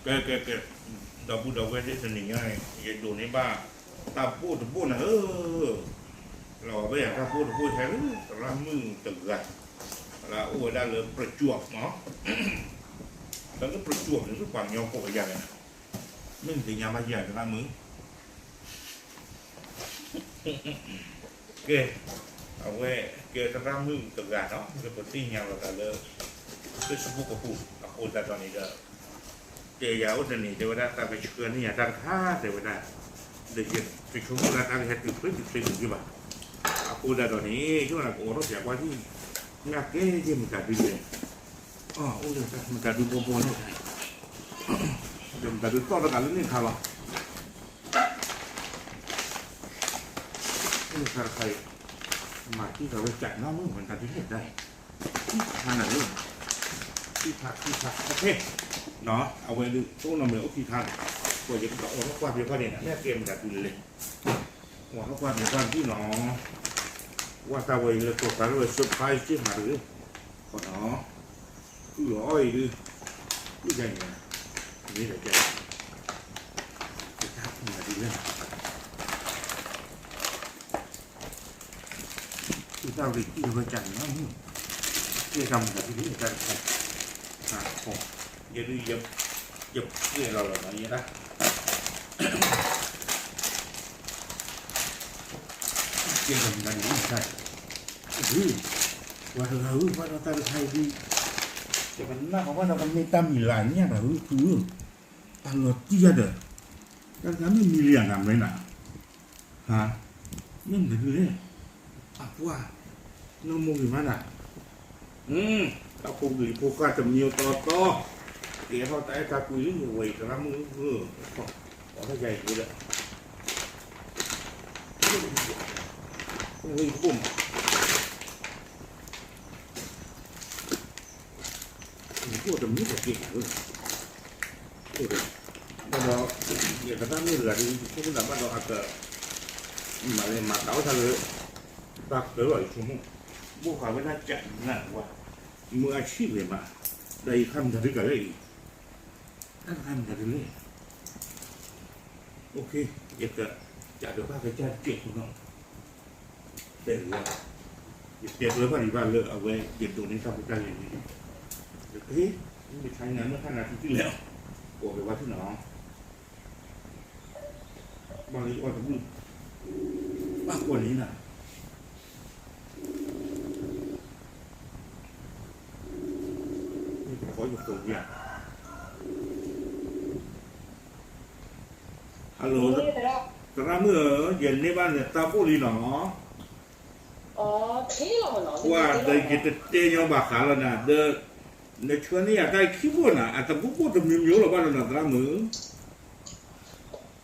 ကဲ ကဲ ကဲ, ဒီပုၢ်ဒီဝဲၢ်သ့ၣ်တနံၤညါ ယဒိးန့ၢ်ဘၣ် တၢ်ဘိၣ်တဘိၣ်နၤဧၢ, လီၤဘၣ်ယၤတၢ်ဘိၣ်တဘိၣ်ဟဲလၢ သရၣ်မုၣ်တဂၤ, လၢအအိၣ်ဝဲဒၣ်လၢပြကၠွၣ်မး, တၢ်လၢပြကၠွၣ်န့ၣ် ပှၤကညီကိးဝဲယၤလဲၣ်, မ့ၢ်နသ့ၣ်ညါဘၣ်ယၤသရၣ်မုၣ် ကဲ, အဝဲကဲသရၣ်မုၣ်တဂၤနီၤ လၢပသ့ၣ်ညါလီၤသးလၢ Facebook အပူၤ အဃိသတးဒီးန့ၣ်ဒီး တဲယၤအိၣ်တနံၤ တဲဝဲဒၣ် တၢ်ကဆှၢန့ၢ်ယၤတၢ်တခါ တဲဝဲဒၣ်, ဒီးယတဆိကမိၣ်လၢတၢ်ကဟဲတုၤချ့တုၤချ့န့ၣ်ဘၣ်, အဃိသတးဒီးန့ၣ် ယဝဲဒၣ်ကအိးထီၣ်ပၠးကွၢ်ထံၣ်, ညၣ်ကဲယဲၢ်မတၤဒုလဲၣ်, အိၣ်လၢမတၤဒုဘီဘီန့ၣ်, ဒီးမတၤဒုသီၣ်တဂၤလၢန့ၣ်ခါလီၤ အိၣ်တခါတခါအံၤ, မၤတံၢ်ဃာ်ဝဲကးနီၢ်မုၣ်မတၤဒုလဲၣ်ဒၣ်အံၤ, ခံခါနၤဧၢ, ခံခါ ခံခါ okay, အဝဲဒုး တအိၣ်နီတမံၤအိၣ်ခံခါ, ပှၤယကဘၣ်အိးထီၣ်ကွၢ်ပၠးကွၢ်န့ၣ် မ့ၢ်ကဲမတၤဒုလဲၣ်, အိးထီၣ်ကွၢ်ပၠးကွၢ်န့ၣ်နီၤ, ကွၢ်တၢ်ဝဲအံၤလၢကီၢ်သးလၢဝဲ surprise က့မးတဂ့ၤ, နီၤ ဃုာ်လီၤအီၣ်အံၤဒုး, ဃုာ်ဒ်န့ၣ်, မ့ၢ်ဒီးကဲ, ကတၢ်မတၤဒုလဲၣ်, ဃုာ်တၢ်ရ့တံၢ်ဝဲကန့ၣ်လီၤ, ကဲတၢ်မတၤဒုလဲၣ် တၢ်တခါ, ယဒုး, ယပှဲၤလီၤလီၤနီၤ ယဲဒၣ် ကဲတၢ်မတၤဒုလဲၣ် တၢ်, ဒုး, ပှၤတဂၤဧၢ ဘၣ်ဒီးတၢ်တခါအံၤဒုး, ယကနၣ်ဃီဘၣ်ဒီးကမ့ၢ်တၢ်မံၤလၢအညၣ်တၢ်ဧၢ ဖုဧၢ, တၢ်လီၤတံၢ်ယၤဒီး, တၢ်တခါမ့ၢ်မံၤလံဧါ နမ့ၢ်နၤ ဟါ, မ့ၢ်မတၤဒုလဲၣ်, အပှၢ်, နီၢ်မိၢ်ဂ့ၤမးနၤ, တၢ်ဖိကလံၤဖိဃၢ်တမံၤတီတီ, ကဲထီၣ်တၢ်အဲၣ်တၢ်ကွံလံ ဝဲအံၤသရၣ်မုၣ်ဧၢ, အိးထီၣ်ယၤအံၤဒီး, ဝဲအံၤတဘိၣ်မး အိၣ်တမံၤတက့ၢ်နၤဧၢ, အိၣ်ဒီး, ဘၣ်ဒီး, ယသရၣ်မုၣ်တဂၤဒုး ယဆိကမိၣ်သးဘၣ်ဒီးအက, မၤလဲၤမၤတၢ်အိၣ်သးလၢ, တၢ်ကျၢၤလီၤယဆိကမိၣ်, ဘိၣ်ဃာ်ဝဲဒၣ်ကးနၢ်ဝဲ, မုၢ်အဆံၣ်ဂ့ၤမး, ဒီးယခါမတၤဒုကလဲၣ်အံၤ, တၢ်တခါမတၤဒုလဲၣ် ယက, ကးဒီးဘၣ်ကစၢ်တကဲးဖိနီၤ, တဲလၢ, ယတဲကျၢၤဘၣ်ဒံးဘၣ်လၢအဝဲယဒိးန့ၢ်တၢ်ဖိတၢ်လံၤန့ၣ်, ယကဟ့ၣ်, မ့ၢ်ဆါညါမ့ၢ်ခါနၤသုသုလဲၣ်, ကိးက့ၤဝဲသုနီၤ, ဘၣ်လၢယအီၣ်တဘျုး, ဘၣ်ကိးန့ၣ်နၤ Hello, သရၣ်မုၣ်ဧၢ, ယန့ၢ်ဘၣ်နတၢ်ဘိၣ်လံနီၤ, ကွၢ်ဒီးယတတဲညီဘၣ်ဃးလီၤနၤ, ဒီး, နဆှၢန့ၢ်ယၤတၢ်ခံဘိၣ်နၤ အတဘိၣ်ဘိၣ်တမံၤမံၤလီၤဘၣ်ဒီးနီၤ သရၣ်မုၣ်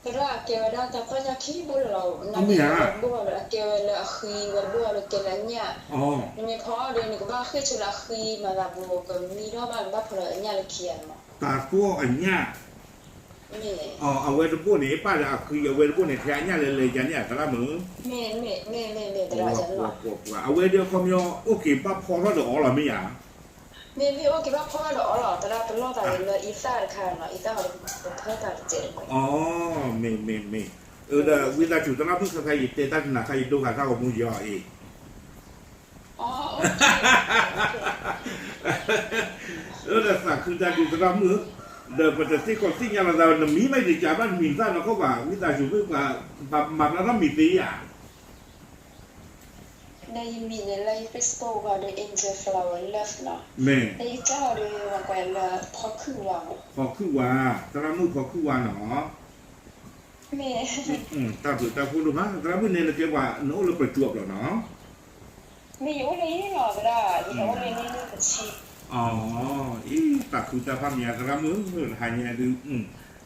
သရၣ်ကဲဝဲဒၣ်တၢ်ပီၢ်ညၣ်ခံဘိလၢၤလီၤ, နမ့ၢ်ဧါ, ဝဲတဘိၣ်ဒီးအကဲဝဲလၢအဃံ, ဝဲတဘိၣ်ဒီးကဲလၢအညၣ်, နမ့ၢ်ဖီအီၣ်ဒီး နကဘၣ်ဃ့ၢ်ဆိလၢအဃံမၤသးဘိ ကမံထီၣ်ဘၣ် နဘၣ်ဖီလၢအညၣ်လၢခံဧါနီၤ, တၢ်ကိၢ်အညၣ်, အဝဲတဘိၣ်န့ၣ် ပၣ်ဒီးအဃံ, အဝဲတဘိၣ်န့ၣ် ထဲအညၣ်လဲၤလဲၤယၤန့ၣ် သရၣ်မုၣ်, မ့ၢ်, မ့ၢ်, မ့ၢ်, မ့ၢ်, မ့ၢ်, သရၣ်, အဝဲဒီးအခီပညီ အိၣ်က့ၤဘၣ်ဖီထီၣ်ဒီးအီၤလီၤ မ့ၢ်ဧါ မ့ၢ်မ့ၢ်အိၣ်က့ၤဘၣ်ဖီထီၣ်ဒီးအီၤလီၤ, သရၣ်တလီၢ်သးလၢအံသၣ်တခါနီၤ, အံသၣ်အီၤတဖၢသးတစဲးတဝဲ, အီ, မ့ၢ်မ့ၢ်မ့ၢ်, ဒီးဝံသးစူၤသရၣ်မုၣ်ခဲခါ ယတဲတၢ်တနၤခါ ယဒိဃာ်တၢ်ဂီၤမူယီၤအံၤ, ဒီးသးခုတၢ်ဒုးသရၣ်မုၣ်, ဒီးပတသ့ၣ်ခီၣ်သ့ၣ်ညါလီၤသး နမံၤမ့ၢ်တကးဘၣ် နမံၤသၣ်နီၢ်ခိၣ်ဘၣ်, ဝံသးစူၤမ့ၢ်ပှၤ, ပှၤမၤဘျါထီၣ်မံၤသ့ဧါ ဒီးယမံၤန့ၣ်လၢယ Facebook ဂီၤဒီး Angel Flower Love နီၤ, မ့ၢ်, ဒီးယကၢ်အီၤဒီး ဝဲကွဲးလၢ ဖီခုၣ်ဝါမး, ဖီခုၣ်ဝါ, သရၣ်မုၣ်ဖီခုၣ်ဝါနီၤ, မ့ၢ်, တၢ်ဘျုးတၢ်ဖှိၣ်ဒိၣ်မး, သရၣ်မုၣ်န့ၣ် နကဲပှၤ နအိၣ်လၢပတုၤအဘျီနီၤ မ့ၢ်ယအိၣ်လၢယလီၤသရၣ်, ယအိၣ်လၢယလီၤပဆံ, အီ, အံၤ သးခုတၢ်ဖးမံၤ သရၣ်မုၣ်ဧၢ, ဟါညါဒုး,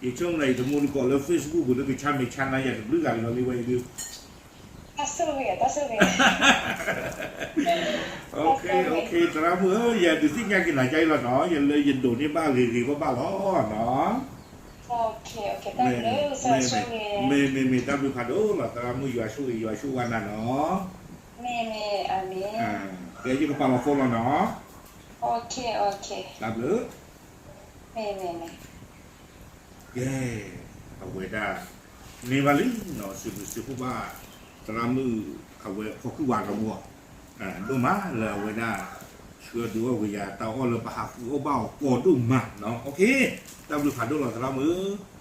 ယဆိကမိၣ်ယတမူတကိးလၢ Facebook ပူၤ လၢကဆါမ့ၢ်ဆါနၤ ယတဘျုးဂၤလီၤလံဝဲအံၤဒုး, တၢ်ဆိၣ်ဂ့ၤ, တၢ်ဆိၣ်ဂ့ၤ, okay, okay, သရၣ်မုၣ်ဧၢ, ယဒုးသ့ၣ်ညါက့ၤနၤဒ်အံၤလီၤနီၤ, ယလၢယဒိးန့ၢ်ဘၣ်ဂ့ၤဂ့ၤဘၣ်ဘၣ်လီၤနီၤ မ့ၢ်, မ့ၢ်, မ့ၢ်, တၢ်ဘျုးဖးဒိၣ်လီၤ, သရၣ်မုၣ်ယွၤဆိၣ်ဂ့ၤ ယွၤဆိၣ်ဝါနၤနီၤ, မ့ၢ်, မ့ၢ်, အၤမ့ၣ်, ကဲယကပာ်လီၤ phone လီၤနီၤ, okay, okay, တၢ်ဘျုး, မ့ၢ်, မ့ၢ်, မ့ၢ် ကဲ, အဝဲဒၣ် န့ၢ်ဘၣ်လံနီၤ စံးဘျုးစံးဖှိၣ်ဘၣ် သရၣ်မုၣ် အဝဲဖီခိၣ်ဝါဒီးမူအီၤ ဒိၣ်မးလၢအဝဲဒၣ် ဆှၢဒုးအီၣ်ကယၤတၢ်အီၣ်လၢပဟးဃုအီၣ်ဘၣ်အီၤကီဒိၣ်မးနီၤ. တၢ်ဘျုးဖးဒိၣ်လီၤသရၣ်မုၣ်